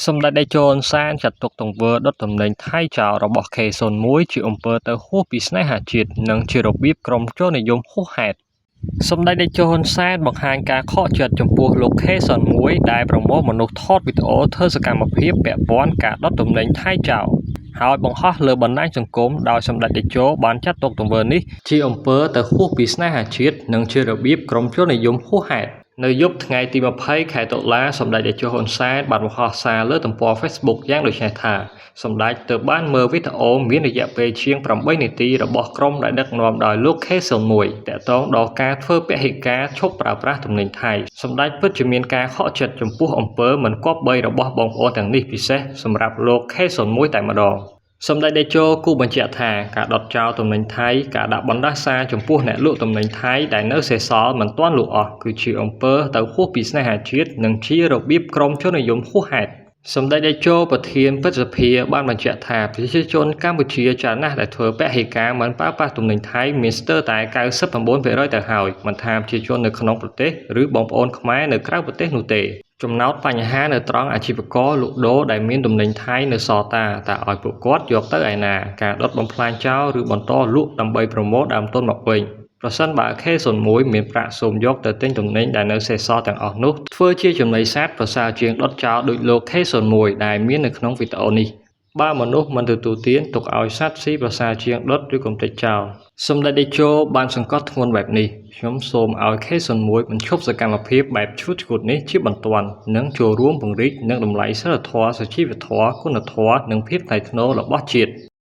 សម្ដេចតេជោហ៊ុនសែនចាត់ទុកទង្វើដុតទំនិញថៃចោលរបស់ K01 ជាអំពើទៅហួសពីស្នេហាជាតិ និងជារបៀបក្រុមជ្រុលនិយមហួសហេតុសម្ដេចតេជោហ៊ុនសែនបង្ហាញការខកចិត្តចំពោះលោក K01 ដែលប្រមូលមនុស្សថតវីដេអូធ្វើសកម្មភាពពាក់ព័ន្ធការដុតទំនិញថៃចោលហើយបង្ហោះលើបណ្ដាញសង្គមដោយសម្ដេចតេជោបានចាត់ទុកទង្វើនេះជាអំពើទៅហួសពីស្នេហាជាតិនិងជារបៀបក្រុមជ្រុលនិយមហួសហេតុនៅយប់ថ្ងៃទី20ខែតុលាសម្ដេចតេជោហ៊ុនសែនបានបង្ហោះសារលើទំព័រ Facebook យ៉ាងដូចនេះថាសម្ដេចទើបបានមើលវីដេអូមានរយៈពេលជាង8នាទីរបស់ក្រុមដែលដឹកនាំដោយលោក K01 ទាក់ទងដល់ការធ្វើពហិការឈប់ប្រើប្រាស់ទំនិញថៃសម្ដេចពិតជាមានការខកចិត្តចំពោះអំពើមិនគប្បីរបស់បងប្អូនទាំងនេះពិសេសសម្រាប់លោក K01 តែម្ដងសម្ដេចតេជោគូបញ្ជាក់ថាការដុតចោលទំនិញថៃការដាក់បណ្ដាសាចំពោះអ្នកលក់ទំនិញថៃដែលនៅសេសសល់មិនទាន់លក់អស់គឺជាអំពើទៅហួសពីស្នេហាជាតិនិងជារបៀបក្រុមជននិយមហួសហេតុសម្ដេចតេជោប្រធានព្រឹទ្ធសភាបានបញ្ជាក់ថាប្រជាជនកម្ពុជាច្រើនណាស់ដែលធ្វើពហិការមិនប្រើប្រាស់ទំនិញថៃមានស្ទើរតែ99%ទៅហើយមិនថាប្រជាជននៅក្នុងប្រទេសឬបងប្អូនខ្មែរនៅក្រៅប្រទេសនោះទេចំណោទបញ្ហានៅត្រង់អាជីវករលក់ដូរដែលមានទំនិញថៃនៅសល់តាតើឲ្យពួកគាត់យកទៅឯណាការដុតបំផ្លាញចោលឬបន្តលក់ដើម្បីប្រមូលដើមទុនមកវិញប្រសិនបើ K01 មានប្រាក់សូមយកទៅទិញទំនិញដែលនៅសេសសល់ទាំងអស់នោះធ្វើជាចំណីសត្វប្រសើរជាងដុតចោលដូចលោក K01 ដែលមាននៅក្នុងវីដេអូនេះបើមនុស្សមិនទទួលទានទុកឲ្យសត្វស៊ីប្រសើរជាងដុតឬកម្ទេចចោលសម្ដេចតេជោបានសង្កត់ធ្ងន់បែបនេះខ្ញុំសូមឲ្យ K01 បញ្ឈប់សកម្មភាពបែបឈួតឆ្កួតនេះជាបន្ទាន់និងចូលរួមពង្រីកនិងតម្លៃសីលធម៌សុជីវធម៌គុណធម៌និងភាពថ្លៃថ្នូររបស់ជាតិ។